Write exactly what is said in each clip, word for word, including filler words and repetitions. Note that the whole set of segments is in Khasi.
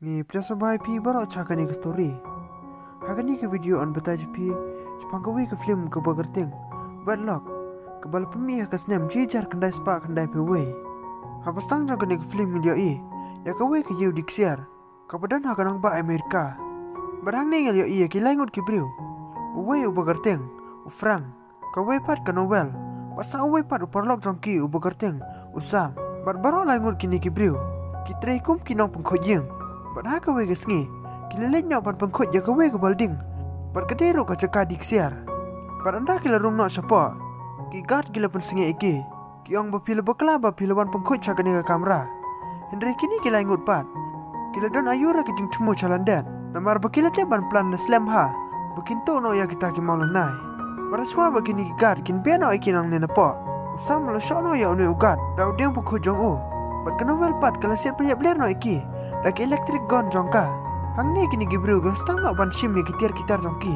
Ngi pdiang sngewbha ïa phi baroh cha kane ka story. Ha kane ka video yn batai ïa phi shaphang kawei ka film kaba kyrteng Wedlock, kaba la pynmih ha ka snem shi hajar khyndai spah khyndaiphew wei. Haba sdang jong kane ka film ngi ïohi ïa kawei ka ïew dih ksiar kaba don ha ka nongbah America. Bad hangne ngi ïohi ïa ki lai ngut ki briew. Uwei uba kyrteng u Frank, kawei pat ka Noel, bad sa uwei pat u paralok jong ki uba kyrteng u Sam. Bad baroh lai ngut kine ki briew ki trei kum ki nongpynkhuid ïing. Bad ha kawei ka sngi ki la leit noh ban pynkhuid ïa kawei ka building, bad ka dei ruh ka jaka dih ksiar. Bad ynda ki la rung noh shapoh, ki guard ki la pynsngew ïa ki. Ki ong ba phi la bakla ba phi la wan pynkhuid sha kane ka kamra. Hynrei kine ki lai ngut pat ki la don aïu ruh ki jingthmu sha lyndet, namar ba ki la dep ban plan la slem ha ba kin tuh noh ïa kita ki mawlynnai. Bad hashwa ba kine ki guard kin beh noh ïa ki nangne napoh, u Sam u la shoh noh ïa une u guard da u dieng pynkhuid jong u. Bad ka Noel pat ka la siat pynïap ler noh ïa ki da ki electric gun jong ka. Hangne kine ki briew ki la sdang noh ban shim ïa ki tiar ki tar jong ki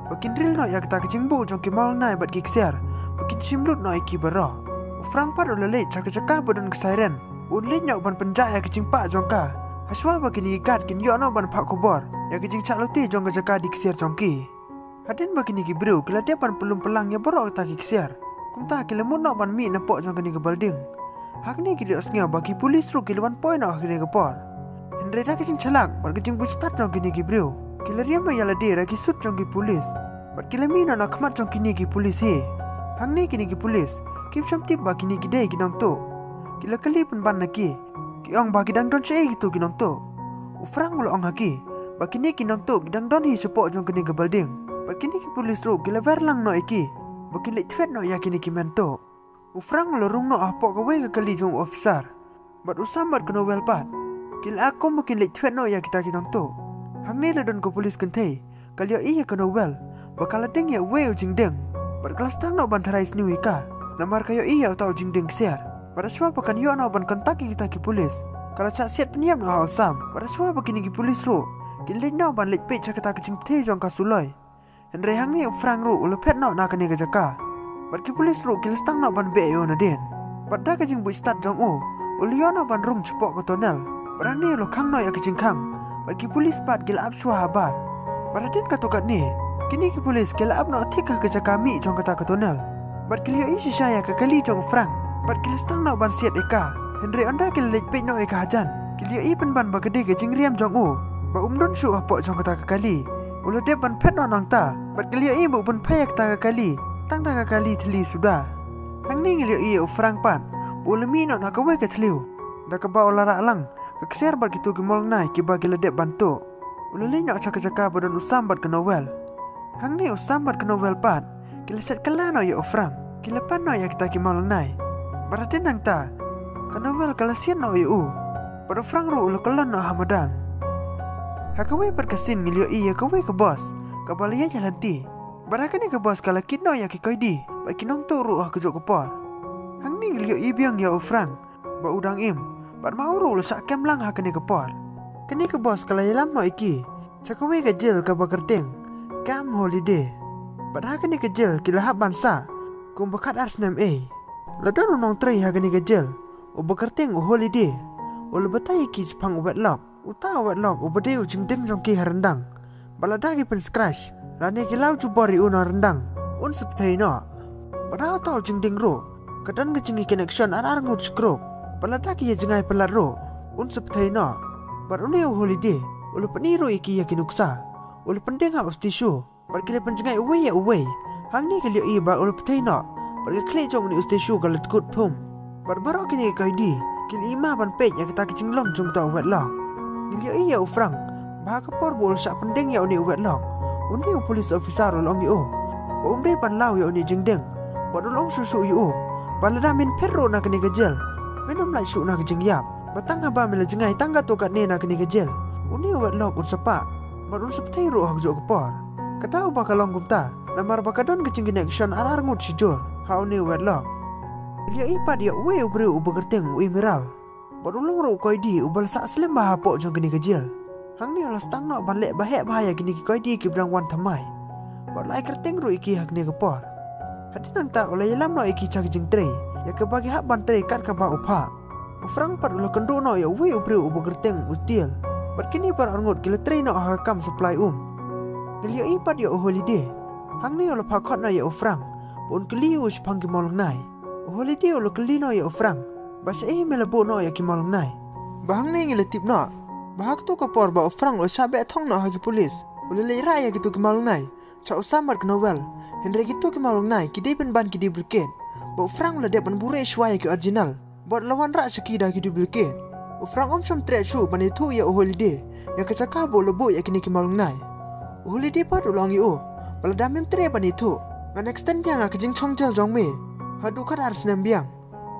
ba kin ril noh ïa kita ki jingbuh jong ki mawlynnai bad ki ksiar, ba kin shim lut noh ïa ki baroh. U Frank pat u la leit sha ka jaka ba don ka siren, un leit noh ban pynjah ïa ka jingpah jong ka, hashwa ba kine ki guard kin ïoh noh ban phah khubor ïa ka jingshah lute jong ka jaka dih ksiar jong ki. Hadien ba kine ki briew ki la dep ban pynlum pynlang ïa baroh kita ki ksiar, kumta ki la mut noh ban mih napoh jong kane ka building. Hangne ki la ïohsngew ba ki pulis ruh ki la wan poi noh ha kane ka por. Hynrei da ka jingshlak bad ka jingbuit stad jong kine ki briew, ki la riam noh ïa lade da ki suit jong ki pulis, bad ki la mih noh na khmat jong kine ki pulis hi. Hangne kine ki pulis kim shym tip ba kine ki dei ki nongtuh. Ki la kylli pynban na ki, ki ong ba ki dang don shaei kito ki nongtuh. U Frank u la ong ha ki ba kine ki nongtuh ki dang don hi shapoh jong kane ka building. Bad kine ki pulis ruh ki la wer lang noh ïa ki ba kin leit thwet noh ïa kine ki men tuh. U Frank u la rung noh hapoh kawei ka kali jong u officer, bad u Sam bad ka Noel pat ki la act kum ba kin leit thwet noh ïa kita ki nongtuh. Hangne la don ka pulis kynthei, ka la ïohi ïa ka Noel ba ka la deng ïa uwei u jingdeng, bad ka la sdang noh ban tharai sniew ïa ka, namar ka ïohi ïa uta u jingdeng ksiar. Bad hashwa ba kan ïoh noh ban contact ïa kita ki pulis, ka la shah siat pynïap noh ha u Sam. Bad hashwa ba kine ki pulis ruh kin leit noh ban leit peit sha kata ka jingpyni jong ka suloi, hynrei hangne u Frank ruh u la phet noh na kane ka jaka. Bad ki pulis ruh ki la sdang noh ban beh ïa u nadien. Bad da ka jingbuit stad jong u, u la ïoh noh ban rung shapoh ka tunnel. Bad hangne u la khang noh ïa ka jingkhang, bad ki pulis pat ki la ap shuwa habar. Bad hadien katto katne, kine ki pulis ki la ap noh thik ha ka jaka mih jong kata ka tunnel. Bad ki la ïohi shisha ïa ka kali jong u Frank, bad ki la sdang noh ban siat ïa ka. Hynrei ynda ki la leit peit noh ïa ka hajan, ki la ïohi pynban ba ka dei ka jingriam jong u, ba um don shuh hapoh jong kata ka kali. U la dep ban phet noh nangta, bad ki la ïohi ba u pynphai ïa kata ka kali tang da ka kali thylli suda. Hangne ngi la ïohi ïa u Frank pat ba u la mih noh na kawei ka thliew, da kaba u la rah lang ka ksiar bad kito ki mawlynnai kiba ki la dep ban tuh. U la leit noh sha ka jaka ba don u Sam bad ka Noel. Hangne u Sam bad ka Noel pat ki la shet kylla noh ïa u Frank, ki la pan noh ïa kita ki mawlynnai. Bad hadien nangta, ka Noel ka la siat noh ïa u, bad u Frank ruh u la kyllon noh ha madan. Ha kawei pat ka scene ngi la ïohi ïa kawei ka bus kaba la ïaid ha lynti. Bad ha kane ka bus ka la kit noh ïa ki koidi bad ki nongtuh ruh ha kajuh ka por. Hangne ngi la ïohi biang ïa u Frank ba u dang im, bad ma u ruh u la shah kem lang ha kane ka por. Kane ka bus ka la ïalam noh ïa ki sha kawei ka jel kaba kyrteng Camp Holiday. Bad ha kane ka jel ki la hap ban sah kumba khatar snem ei. La don u nongtrei ha kane ka jel uba kyrteng u Holiday, u la batai ïa ki shaphang u Wedlock. Uta u Wedlock uba dei u jingdeng jong ki ha ryndang. Bad lada ki pynscratch lane ki law jubor ïa u na ryndang, un sa pynthei noh. Bad ha uta u jingdeng ruh ka don ka jingïaconnection ar ar ngut shi group. Bad lada ki ïa jngai palat ruh, un sa pynthei noh. Bad une u Holiday u la pyni ruh ïa ki ïa ki nuksa, u la pyndeng ha u statue, bad ki la pynjngai uwei ïa uwei. Hangne ki la ïohi ba u la pynthei noh, bad ka khlieh jong une u statue ka la dkut phum. Bad baroh kine ki koidi ki la ïma ban peit ïa kata ka jinglong jong uta u Wedlock. Ngi la ïohi ïa u Frank ba ha ka por ba u la shah pyndeng ïa une u Wedlock, une u police officer u la ong ïa u ba um dei ban law ïa une u jingdeng. Bad u la ong shuh shuh ïa u ba lada men phet ruh na kane ka jel, men ym lait shuh na ka jingïap, ba tang haba me la jngai tang katto katne na kane ka jel, une u Wedlock un sa pah, bad un sa pynthei ruh ha kajuh ka por. Ka daw ba ka long kumta namar ba ka don ka jingïaconnection ar ar ngut shijur ha une u Wedlock. Ngi la ïohi pat ïa uwei u briew uba kyrteng u Emerald, bad u long ruh u koidi uba la sah slem bha hapoh jong kane ka jel. Hangne u la sdang noh ban leh ba heh bha ïa kine ki koidi kiba dang wan thymmai, bad u la ai kyrteng ruh ïa ki ha kane ka por. Hadien nangta u la ïalam noh ïa ki sha ka jingtrei ïa kaba ki hap ban trei kat kaba u phah. U Frank pat u la kynduh noh ïa uwei u briew uba kyrteng u Teal, Bad kine baroh arngut ki la trei noh ha ka kam supply um. Ngi la ïohi pat ïa u Holiday. Hangne u la phah khot noh ïa u Frank ba un kylli u shaphang ki mawlynnai. U Holiday u la kylli noh ïa u Frank ba shaei me la buh noh ïa ki mawlynnai. Ba hangne ngi la tip noh ba ha kato ka por ba u Frank u la shah beh thong noh ha ki pulit, u la leit rah ïa kito ki mawlynnai sha u Sam bad ka Noel. Hynrei kito ki mawlynnai ki dei pynban ki duplicate, ba u Frank u la dep ban buhrieh shuwa ïa ki original bad u la wanrah sha ki da ki duplicate. U Frank um shym treh shuh ban ïathuh ïa u Holiday ïa ka jaka ba u la buh ïa kine ki mawlynnai. U Holiday pat u la ong ïa u ba lada mem treh ban ïathuh, ngan extend biang ïa ka jingshong jel jong me haduh khatar snem biang.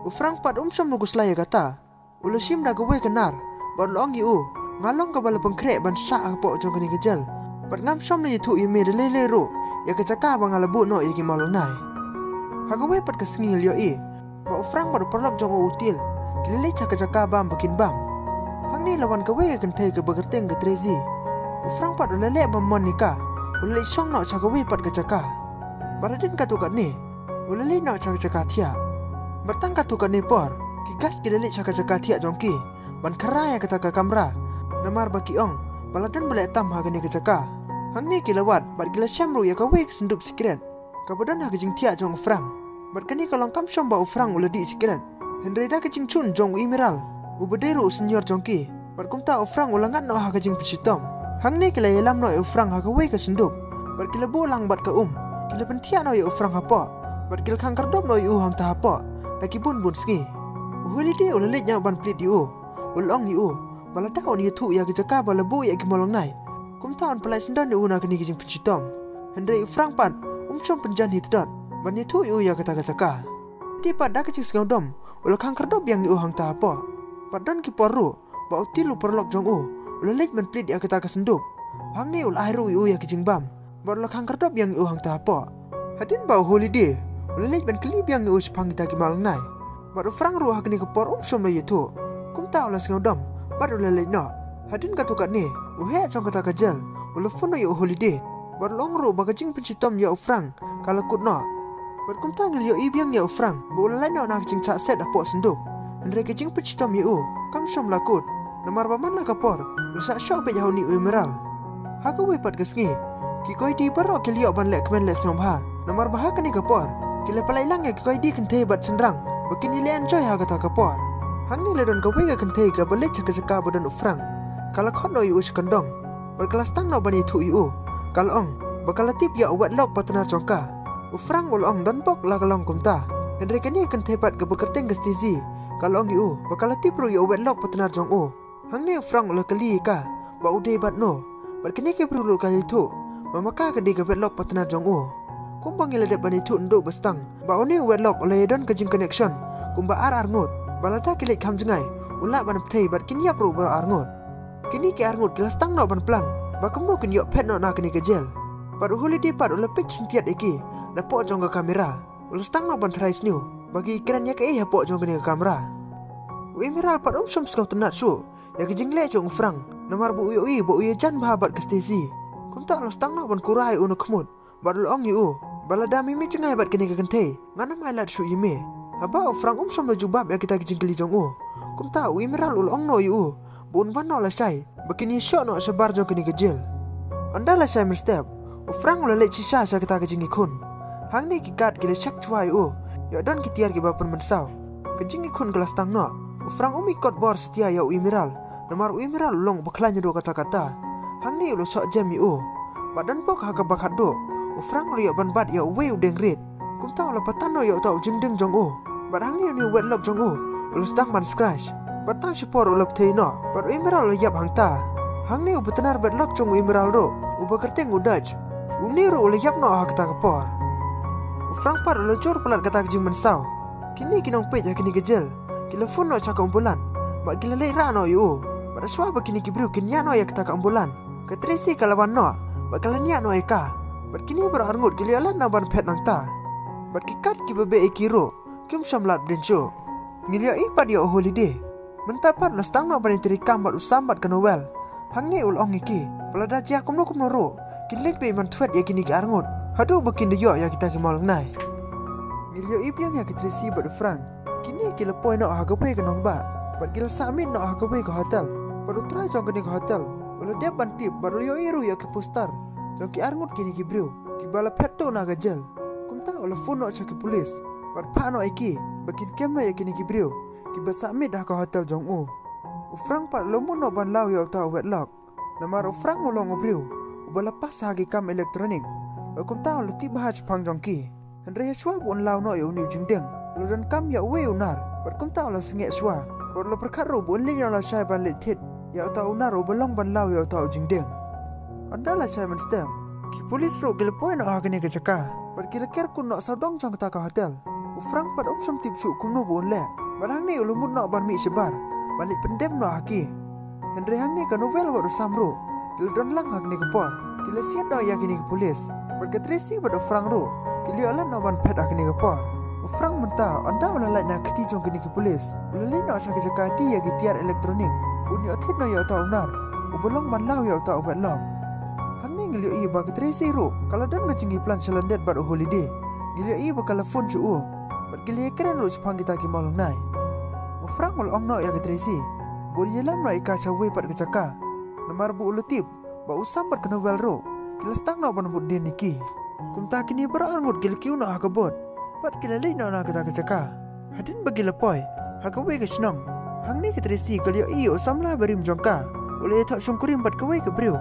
U Frank pat um shym la khuslai ïa kata. U la shim da kawei ka nar bad u la ong ïa u, nga long kaba la pynkhreh ban shah hapoh jong kane ka jel, bad ngam shym la ïathuh ïa me da lei lei ruh ïa ka jaka ba nga la buh noh ïa ki mawlynnai. Ha kawei pat ka sngi ngi la ïohi ba u Frank bad u paralok jong u, u Til, ki la leit sha ka jaka bam ba kin bam. Hangne la wan kawei ka kynthei kaba kyrteng ka Tracy. U Frank pat u la leh bym mon ïa ka, u la leit shong noh sha kawei pat ka jaka. Bad hadien katto katne u la leit noh sha ka jaka thiah. Bad tang katto katne por ki guard ki la leit sha ka jaka thiah jong ki ban khara ïa kata ka kamra, namar ba ki ong ba la don ba leh tam ha kane ka jaka. Hangne ki la wad bad ki la shem ruh ïa kawei ka syndup sikret kaba don ha ka jingthiah jong u Frank. Bad kane ka long kam shym ba u Frank u la dih sikret, hynrei da ka jingshun jong u Emerald, uba dei ruh u senior jong ki. Bad kumta u Frank u la ngat noh ha ka jingpynshitom. Hangne ki la ïalam noh ïa u Frank ha kawei ka syndup bad ki la buh lang bad ka um. Ki la pynthiah noh ïa u Frank hapoh bad ki la khang khyrdop noh ïa u hangta hapoh da ki bun bun sngi. U Holiday u la leit noh ban plead ïa u, u la ong ïa u ba lada un ïathuh ïa ka jaka ba la buh ïa ki mawlynnai, kumta un pyllait syndon ïa u na kane ka jingpynshitom. Hynrei u Frank pat um shym pynjan hi tdot ban ïathuh ïa u ïa kata ka jaka. Te pat da ka jingsngewdom u la khang khyrdop biang ïa u hangta hapoh. Bad don ki por ruh ba u Til, u paralok jong u, u la leit ban plead ïa kata ka syndup. Hangne u la ai ruh ïa u ïa ka jingbam bad u la khang khyrdop biang ïa u hangta hapoh. Hadien ba u Holiday u la leit ban kylli biang ïa u shaphang kita ki mawlynnai, bad u Frank ruh ha kane ka por um shym la ïathuh. Kumta u la sngewdom bad u la leit noh. Hadien katto katne u heh jong kata ka jel u la phone noh ïa u Holiday bad u la ong ruh ba ka jingpynshitom ïa u Frank ka la kut noh. Bad kumta ngi la ïohi biang ïa u Frank ba u la lait noh na ka jingshah set hapoh syndup, hynrei ka jingpynshitom ïa u kam shym la kut, namar ba man la ka por u la shah shoh beit ha une u Emerald. Ha kawei pat ka sngi ki koidi baroh ki la ïoh ban leh kmen leh sngewbha, namar ba ha kane ka por ki la pyllait lang ïa ki koidi kynthei bad shynrang ba kin ïaleh enjoy ha kata ka por. Hangne la don kawei ka kynthei kaba leit sha ka jaka ba don u Frank. Ka la khot noh ïa u sha kyndong bad ka la sdang noh ban ïathuh ïa u. Ka la ong ba ka la tip ïa u wedlock partner jong ka. U Frank u la ong donbok la ka long kumta. Hynrei kane ka kynthei pat kaba kyrteng ka Stacy ka la ong ïa u ba ka la tip ruh ïa u wedlock partner jong u. Hangne u Frank u la kylli ïa ka ba u dei bad no, bad kane ka briew ruh ka ïathuh ba ma ka ka dei ka wedlock partner jong u. Kumba ngi la dep ban ïathuh naduh ba sdang ba une u wedlock u la ïadon ka jingconnection kumba ar arngut, ba lada ki leit kham jngai u lah ban pynthei bad kin ïap ruh baroh arngut. Kine ki arngut ki la sdang noh ban plan ba kumno kin ïoh phet noh na kane ka jel. Bad u Holiday pat u la peit shyntiat ïa ki napoh jong ka kamera. U la sdang noh ban tharai sniew ba ki kren ïa kaei hapoh jong kane ka kamra. U Emerald pat um shym sngewtynnat shuh ïa ka jingleh jong u Frank, namar ba u ïohi ba u ïajan bha bad ka Stacy. Kumta u la sdang noh ban kura ïa u na khmut bad u la ong ïa u ba lada me mih jngai bad kane ka kynthei ngan ym ailad shuh ïa me. Haba u Frank um shym la jubab ïa kita ki jingkylli jong u, kumta u Emerald u la ong noh ïa u ba un wan noh lashai ba kin ïashoh noh shabar jong kane ka jel. Ynda lashai mynstep u Frank u la leit shisha sha kata ka jingïakhun. Hangne ki guard ki la check shuwa ïa u ïoh don ki tiar kiba pynmynsaw. Ka jingïakhun ka la sdang noh. U Frank um ikot bor satia ïa u Emerald, namar u Emerald u long uba khlaiñ haduh katta katta. Hangne u la shoh jem ïa u. Bad donbok ha kaba khatduh u Frank u la ïoh ban bat ïa uwei u dieng rit. Kumta u la patan noh ïa uta u jingdeng jong u. Bad hangne une u wedlock jong u u la sdang ban scratch. Bad tang shipor u la pynthei noh bad u Emerald u la ïap hangta. Hangne u partner wedlock jong u Emerald ruh uba kyrteng u Dutch, une ruh u la ïap noh ha kata ka por. U Frank pat u la jur palat kata ka jingmynsaw. Kine ki nongpeit ha kine ki jel ki la phone noh sha ka ambulance bad ki la leit rah noh ïa u. Bad shuwa ba kine ki briew kin ïaid noh ïa kata ka ambulance, ka Tracy ka la wan noh bad ka la ñiah noh ïa ka. Bad kine baroh arngut ki la ïaleh noh ban phet nangta. Bad ki guard kiba beh ïa ki ruh kim shym lad bdien shuh. Ngi la ïohi pat ïa u Holiday. Mynta pat u la sdang noh ban ïatreikam bad u Sam bad ka Noel. Hangne u la ong ïa ki ba lada jia kumno kumno ruh kin leit beit ban thwet ïa kine ki arngut haduh ba kin da ïoh ïa kita ki mawlynnai. Ngi la ïohi biang ïa ka Tracy bad u Frank. Kine ki la poi noh ha kawei ka nongbah bad ki la sah miet noh ha kawei ka hotel. Bad u trai jong kane ka hotel u la dep ban tip bad u la ïohi ruh ïa ki poster jong ki arngut kine ki briew kiba la phet tuh na ka jel. Kumta u la phone noh sha ki pulis bad phah noh ïa ki ba kin kem noh ïa kine ki briew kiba sah miet ha ka hotel jong u. U Frank pat u la mut noh ban law ïa uta u wedlock. Namar u Frank u long u briew uba la pass ha ki kam electronic bad kumta u la tip bha shaphang jong ki. Hynrei hashwa ba un law noh ïa une u jingdeng u la donkam ïa uwei u nar bad kumta u la sngewsih shuwa bad u la pyrkhat ruh ba un leit noh lashai ban leit thied ïa uta u nar uba long ban law ïa uta u jingdeng. Ynda lashai mynstep ki pulis ruh ki la poi noh ha kane ka jaka bad ki la ker kut noh sawdong jong kata ka hotel. U Frank pat um shym tip shuh kumno ba un leh bad hangne u la mut noh ban mih shabar ban leit pyndem noh ha ki. Hynrei hangne ka Noel bad u Sam ruh ki la don lang ha kane ka por. Ki la siat noh ïa kine ki pulis bad ka Tracy bad u Frank ruh ki la ïoh lad noh ban phet ha kane ka por. U Frank mynta ynda u la lait na ka kti jong kine ki pulis u la leit noh sha ka jaka die ïa ki tiar electronic un ïoh thied noh ïa uta u nar uba long ban law ïa uta u wedlock. Hangne ngi la ïohi ba ka Tracy ruh ka la don ka jingïaplan sha lyndet bad u Holiday. Ngi la ïohi ba ka la phone sha u bad ki la ïakren ruh shaphang kita ki mawlynnai. U Frank u la ong noh ïa ka Tracy ba un ïalam noh ïa ka sha kawei pat ka jaka namar ba u la tip ba u Sam bad ka Noel ruh ki la sdang noh ban bud dien ïa ki. Kumta kine baroh arngut ki la kiew noh ha ka boat bad ki la leit noh na kata ka jaka. Hadien ba ki la poi ha kawei ka shnong hangne ka Tracy ka la ïohi ïa u samla barim jong ka u la ïathoh shongkurim bad kawei ka briew.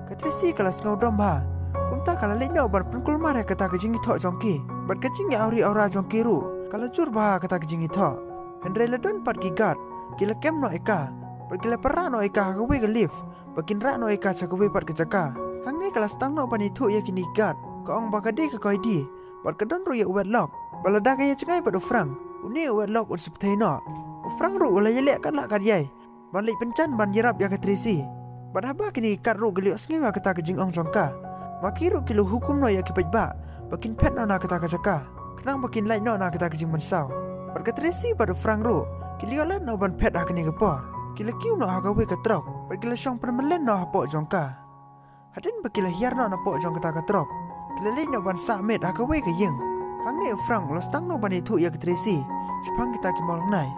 Ka Tracy ka la sngewdom bha kumta ka la leit noh ban pynkulmar ïa kata ka jingïathoh jong ki bad ka jingïa awri awra jong ki ruh ka la jur bha ha kata ka jingïathoh. Hynrei la don pat ki guard ki la kem noh ïa ka bad ki la pynrah noh ïa ka ha kawei ka lift ba kin rah noh ïa ka sha kawei pat ka jaka. Hangne ka la sdang noh ban ïathuh ïa kine ki guard ka ong ba ka dei ka koidi bad ka don ruh ïa u wedlock ba lada ka ïajngai bad u Frank une u wedlock un sa pynthei noh. U Frank ruh u la ïaleh katba lah katba ïai ban leit pynjan ban ïarap ïa ka Tracy. Bad haba kine ki guard ruh ki la ïohsngew ïa kata ka jingong jong ka ma ki ruh ki la hukum noh ïa ki paidbah ba kin phet noh na kata ka jaka khnang ba kin lait noh na kata ka jingmynsaw. Bad ka Tracy bad u Frank ruh ki la ïoh lad noh ban phet ha kane ka por. Ki la kiew noh ha kawei ka trok bad ki la shong pynmyllen noh hapoh jong ka. Hadien ba ki la hiar noh napoh jong kata ka trok ki la leit noh ban sah miet ha kawei ka ïing. Hangne u Frank u la sdang noh ban ïathuh ïa ka Tracy shaphang kita ki mawlynnai.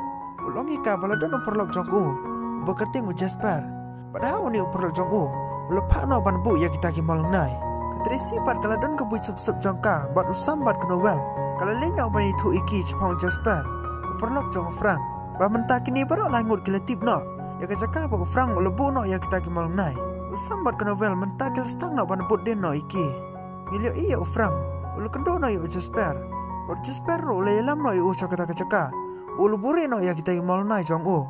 U la ong ïa ka ba la don u paralok jong u uba kyrteng u Jasper. Bad ha une u paralok jong u u la phah noh ban buh ïa kita ki mawlynnai. Ka Tracy pat ka la don ka buit sup sup jong ka bad u Sam bad ka Noel ka la leit noh ban ïathuh ïa ki shaphang u Jasper u paralok jong u Frank. Ba mynta kine baroh lai ngut ki la tip noh ïa ka jaka ba u Frank u la buh noh ïa kita ki mawlynnai. U Sam bad ka Noel mynta ki la sdang noh ban bud dien noh ïa ki. Ngi la ïohi ïa u Frank u la kynduh noh ïa u Jasper bad u Jasper ruh u la ïalam noh ïa u sha kata ka jaka ba u la buhrieh noh ïa kita ki mawlynnai jong u.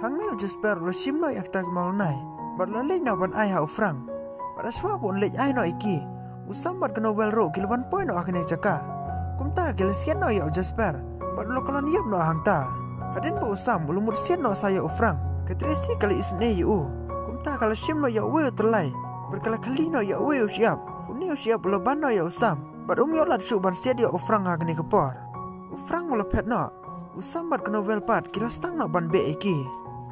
Hangne u Jasper u la shim noh ïa kita ki mawlynnai bad u la leit noh ban ai ha u Frank. Bad hashwa ba un leit ai noh ïa ki u Sam bad ka Noel ruh ki la wan poi noh ha kane ka jaka. Kumta ki la siat noh ïa u Jasper bad u la kyllon ïap noh hangta. Hadien ba u Sam u la mut siat noh sa ïa u Frank ka Tracy ka la isynei ïa u. Kumta ka la shim noh ïa uwei u tyllai bad ka la khylli noh ïa uwei u shyiap. Une u shyiap u la ban noh ïa u Sam bad um ïoh lad shuh ban siat ïa u Frank ha kane ka por. U Frank u la phet noh. U Sam bad ka Noel pat ki la sdang noh ban beh ïa ki.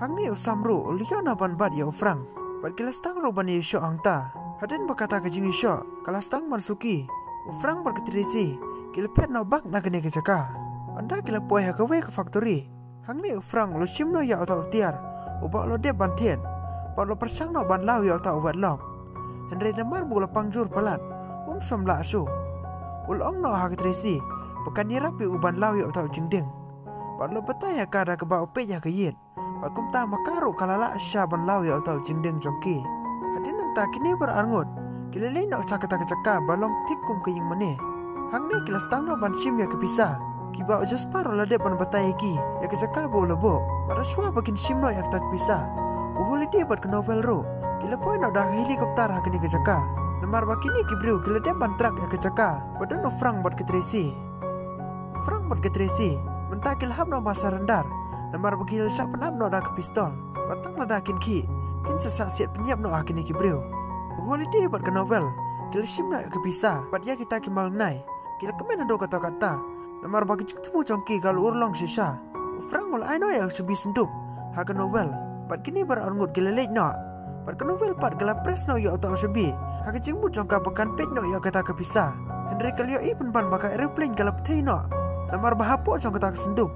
Hangne u Sam ruh u la ïoh noh ban bat ïa u Frank bad ki la sdang ruh ban ïashoh hangta. Hadien ba kata ka jingïashoh ka la sdang ban suki u Frank bad ka Tracy ki la phet noh bak na kane ka jaka. Ynda ki la poi ha kawei ka factory hangne u Frank u la shim noh ïa uta u tiar uba u la dep ban thied bad u la pyrshang noh ban law ïa uta u wedlock. Hynrei namar ba u la pang jur palat um shym lah shuh. U la ong noh ha ka Tracy ba kan ïarap ïa u ban law ïa uta u jingdeng bad u la batai ha ka da kaba u peit ha ka ïit. Bad kumta ma ka ruh ka la lah shisha ban law ïa uta u jingdeng jong ki. Hadien nangta kine baroh arngut ki la leit noh sha kata ka jaka ba long thik kum ka ïing mane. Hangne ki la sdang noh ban shim ïa ka pisa kiba u Jasper u la dep ban batai ïa ki ïa ka jaka ba u la buh. Bad hashwa ba kin shim noh ïa kata ka pisa u Holiday bad ka Noel ruh ki la poi noh da ka helicopter ha kane ka jaka. Namar ba kine ki briew ki la dep ban track ïa ka jaka ba don u Frank bad ka Tracy. Frank bad ka Tracy mynta ki la hap noh ban surrender namar ba ki la shah pynap noh da ka pistol. Bad tang lada kin khih kin sa sah siat pynïap noh ha kine ki briew. U Holiday bad ka Noel ki la shim noh ïa ka pisa bad ïa kita ki mawlynnai. Ki la kmen haduh katta katta namar ba ka jingthmu jong ki ka la urlong shisha. U Frank u la ai noh ïa u shabi syndup ha ka Noel bad kine baroh arngut ki la leit noh. Bad ka Noel pat ka la press noh ïa uta u shabi ha ka jingmut jong ka ba kan peit noh ïa kata ka pisa. Hynrei ka la ïohi pynban ba ka aeroplane ka la pynthei noh namar ba hapoh jong kata ka syndup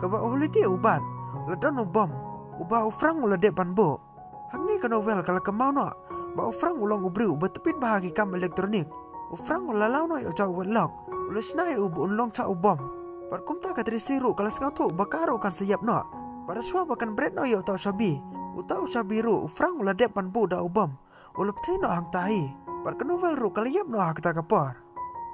kaba u Holiday u bat la don u bom uba u Frank u la dep ban buh. Hangne ka Novel ka la kynmaw noh ba u Frank u long u briew uba tbit bha ha ki kam electronic. U Frank u la law noh ïa u cha u wedlock, u la shna ïa u ba un long cha u bom. Bad kumta ka Tracy ruh ka la sngewthuh ba ka ruh kan sa ïap noh. Bad shuwa ba kan bret noh ïa uta u shabi, uta u shabi ruh u Frank u la dep ban buh da u bom. U la pynthei noh hangta hi. Bad ka Novel ruh ka la ïap noh ha kata ka por.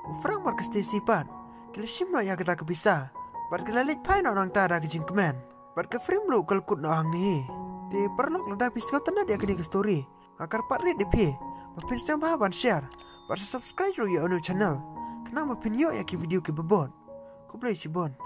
U Frank bad ka Stacy pat ki la shim noh ïa kata ka pisa, bad ki la leit phai noh nangta da ka jingkmen. Bad ka film ruh ka la kut noh hangne hi. Te paralok, lada phi sngewtynnat ïa kane ka story, nga kyrpad rit ïa phi ba phin sngewbha ban share bad sa subscribe ruh ïa une u channel, khnang ba phin ïoh ïa ki video kiba bud. Khublei shibun.